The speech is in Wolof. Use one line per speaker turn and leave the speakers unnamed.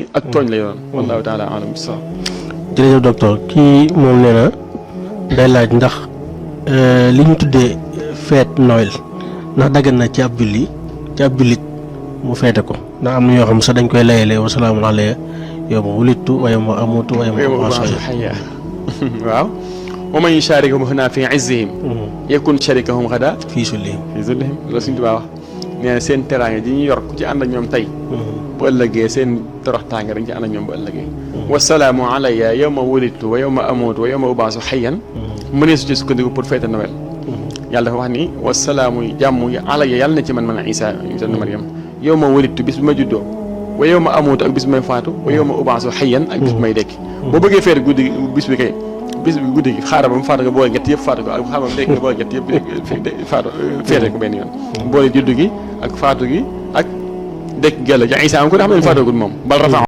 ak tooñ la yoon. wallahu taala alam bi sax.
jërëjëf docteur kii moom nee na day laaj ndax li ñu tuddee feet Noël ndax daggan na ci ab jullit mu feete ko ndax am na ñoo xam sax dañ koy layalee wa salaamun alayya yawma wulidtu wa yawma amuutu wa yawma ub'asu hayya.
waaw. wa man yusharikahum huna fi izzihim yakun sharikahum ghadan
fii sullihim
loolu suñu Tuubaa wax nee na seen teraanga ji ñu yor ku ci ànd ak ñoom tey bu ëllëgee seen toroxtaange dañ ci ànd ak ñoom bu ëllëgee wasalaamu alayya yawma wulidtu wa yawma amuutu wa yawma ub'asu hayyan mënee su ci sukkandiku pour fête Noël yàlla dafa wax ni wasalaamu jàmm alayya yàlla na ci man Isa ibnu Maryam yawma wulidtu bis bi ma juddoo wa yawma amuutu ak bis bi may faatu wa yawma ub'asu hayyan ak bis bi may dekki boo bëggee feete guddi bis bi kay bis bi guddi gi xaaral ba mu faatu nga boole ñett yëpp faatu ko ak xaaral ba mu dekk nga boole ñett yëpp faatu feete ko benn yoon boole juddu gi ak faatu gi ak dekk gella ja Isa am ko da xam ne faatoogul moom bal rafa